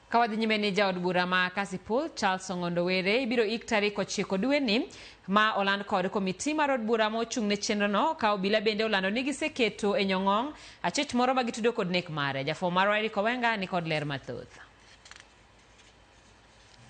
Ka wadhi nyime ni jaod bura ma Kasipul Charles Ong'ondo Were ibiro ik tarik 9 dweni ma oland kod komiti mar od bura ma ochung' ne chenrono ka obila bende olando ni giseketo e nyong'ong' achich moro ma gitudo kod nek mare. Jafwambo marwa Eric Owenga ni kod ler mathoth.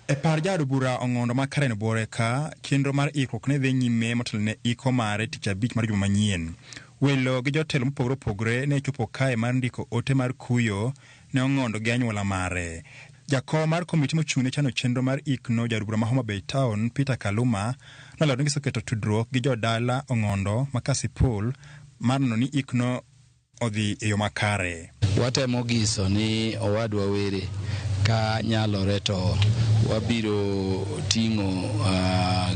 E par jaod bura Ong'ondo ma Karen Buore ka chenro mar ikruok ne dhi nyime motelo ne iko mare tich abich mar juma manyien. Welo gi jotelo mopogore opogore ne chopo kae mar ndiko ote mar kuyo ne Ong'ondo gi anyuola mare. Jakom mar komiti mochung' ne chano chenro mar ikno jaod bura ma Homa Bay Town Peter Kaluma nolero ni giseketo tudruok gi jodala Ong'ondo ma Kasipul mar neno ni ikno odhi e yo makare. Watemo giso ni owadwa Were ka nyalore to wabiro ting'o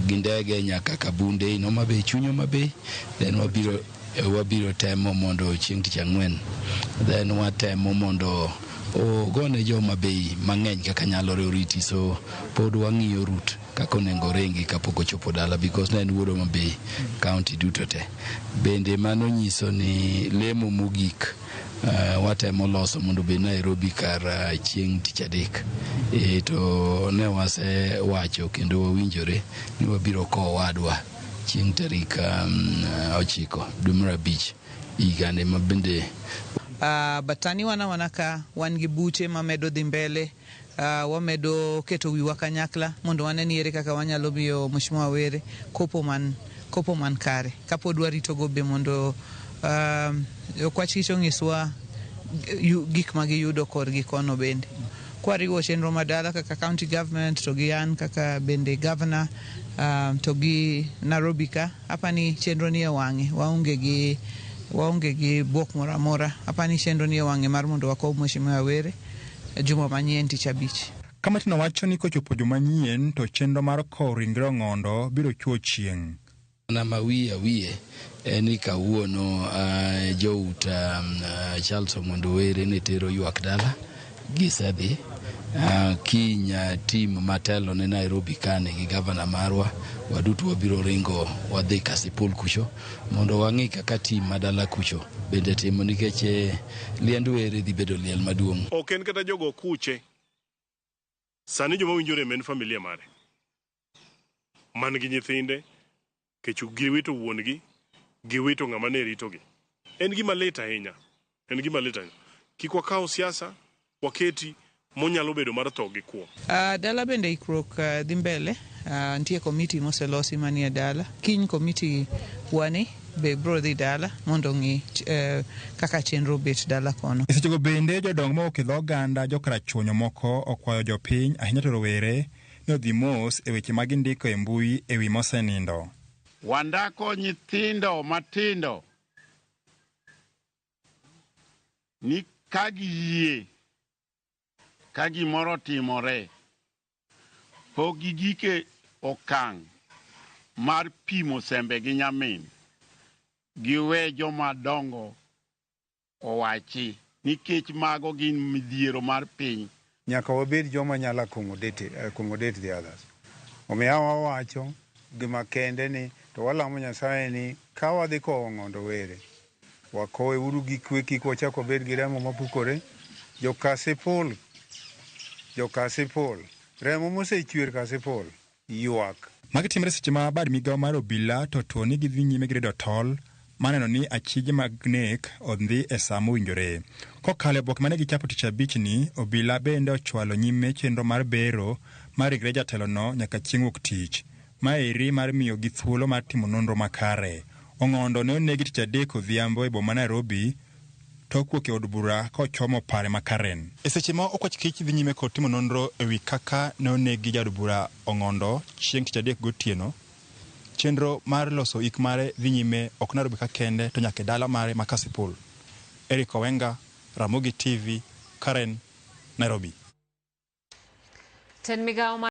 gi ndege nyaka Kabunde in Homa Bay, chuny Homa Bay, then wabiro temo mondo chieng' tich ang'wen, then watemo mondo ogone jo Homa Bay mang'eny kaka nyalore oriti, so pod wang'iyo route kaka onego oringi kapok ochopo dala because ne en wuod Homa Bay county duto te. Bende mano nyiso ni lemo mogik watemo loso mondo obed Nairobi kar chieng' tich adek. To ne wasewacho kendo wawinjore ni wabiro kowo owadwa chieng' tarik 9 dwe mar 5 higani ma bende. But sani wan awana ka wan gi buche mamedo dhi mbele, wamedo keto wiwa kanyakla mondo wane ni ere kaka wanyalo miyo Mheshimiwa Were kopo man kare. Kapod warito go be mondo okwach kich onyiswa gik ma giyudo korgi kono bende. Kwariwo chenro madala kaka county government to gi an kaka bende governor, to gi Nairobi ka, apani chenro ni e wang'e, waonge gi bwok moro amora. Apani chenro ni e wang'e mar mondo wakow Mheshimiwa Were juma manyien tich abich. Kamatino wacho ni kochopo juma manyien to chenro mar kowo ringre Ong'ondo biro chuo chieng'. Mana ma wiye wiye en ni kawuono jout Charles Ong'ondo Were ne tero ywak dala, gisedhi. Kiny team matelo ne Nairobi kane gi gavana marwa waduto wabiro ringo wadhi Kasipul kucho mondo wang'i kaka team madala kucho bende timo nikech liend Were dhi bedo liel maduong'. Ok en kata jogo kuche. Sani joma winjo rem en familia mare. Man gi nyithinde, kech giwito wuon-gi, giwito ng'ama ne ritogi. En gima lit ahinya. En gima lit ahinya. Kik wakaw siasa, waketi monyalo bedo mar tho gi kwo. Dala bende ikruok dhi mbele. Nitie komiti moselosi manie dala. Kiny komiti wani be bro dhi dala mondo ong'i kaka chenro bet dala kono. E sechego bende jodongo mowuok e dho oganda jokarachuonyo moko okwayo jopiny ahinya to rowere ni odhi mos e weche ma gindiko e mbui e wi mosenindo. Wandako nyithindo matindo ni ka giyie ka gimoro timore pok gigike okang' mar pimo sembe gi nyamin, giwe joma dongo owachi nikech mago gin midhiero mar piny. Nyaka wabed joma nyalo accommodate the others. Omiyo wawacho gima kende ni to walamo Nyasaye ni ka wadhi kowo Ong'ondo Were, wakowe uru gi kwe kik wachak wabed gi remo mapukore. Jo Kasipul, remo mosechwer Kasipul ywak. Magi timre seche ma bad migao mar obila to tuo ni gidhi nyime gi redo tol mar neno ni achije mag nek odhi e sa mowinjore. Kokalo e oboke mane gichapo tich abich ni, obila bende ochwalo nyime chenro mar bero mar ringre jatelono nyaka chieng' wuok tich. Maeri mar miyogi thuolo mar timo nonro makare. Ong'ondo ne onegi tich adek odhiambo e boma Nairobi tok wuok e od bura kochomo pare ma Karen. E seche ma okwach kich dhi nyime kod timo nonro ewi kaka ne onegi jaod bura Ong'ondo chieng' tich adek gotieno, chenro mar loso ik mare dhi nyime ok Nairobi ka kende to nyaka e dala mare ma Kasipul. Eric Owenga, Ramogi TV, Karen, Nairobi. Tend migao.